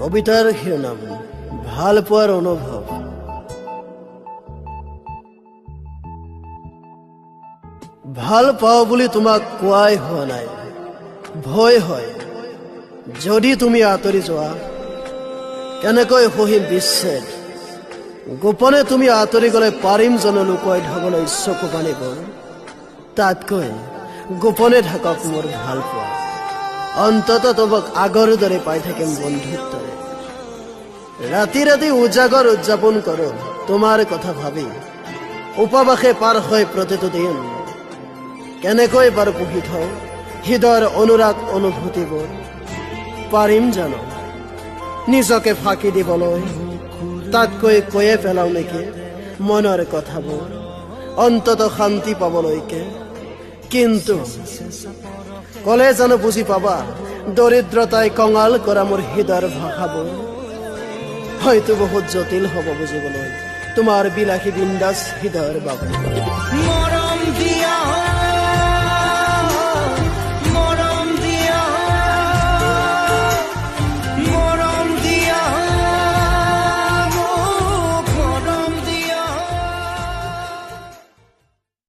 কবিতাৰ শিৰোনাম ভাল পোৱাৰ অনুভৱ। ভাল পাওঁ বুলি তোমাক কোৱাই হোৱা নাই, ভয় হয় যদি তুমি আঁতৰি যোৱা। কেনেকৈ সহিম বিচ্ছেদ? গোপনে তুমি আঁতৰি গ'লে পাৰিম জানো লুকুৱাই থ'বলৈ চকু পানীবোৰ? তাতকৈ গোপনে থাকক মোৰ ভাল পোৱা, অন্তত তোমাক আগৰ দৰে পাই থাকিম বন্ধুত্বৰে। ৰাতি ৰাতি উজাগৰ উদযাপন কৰোঁ তোমাৰ কথা ভাবি, উপবাসে পাৰ হয় প্ৰতিটো দিন। কেনেকৈ বাৰু পুহি থওঁ হৃদয়ৰ অনুৰাগ অনুভূতিবোৰ? পাৰিম জানো নিজকে ফাঁকি দিবলৈ? তাতকৈ কৈয়ে পেলাওঁ নেকি মনৰ কথাবোৰ, অন্তত শান্তি পাবলৈকে? কিন্তু ক'লে জানো বুজি পাবা দৰিদ্ৰতাই কঙাল কৰা মোৰ হৃদয়ৰ ভাষাবোৰ? হয়তো বহুত জটিল হ'ব বুজিবলৈ তোমাৰ বিলাসী বিন্দাস হৃদয়ৰ বাবে। মৰম দিয়া।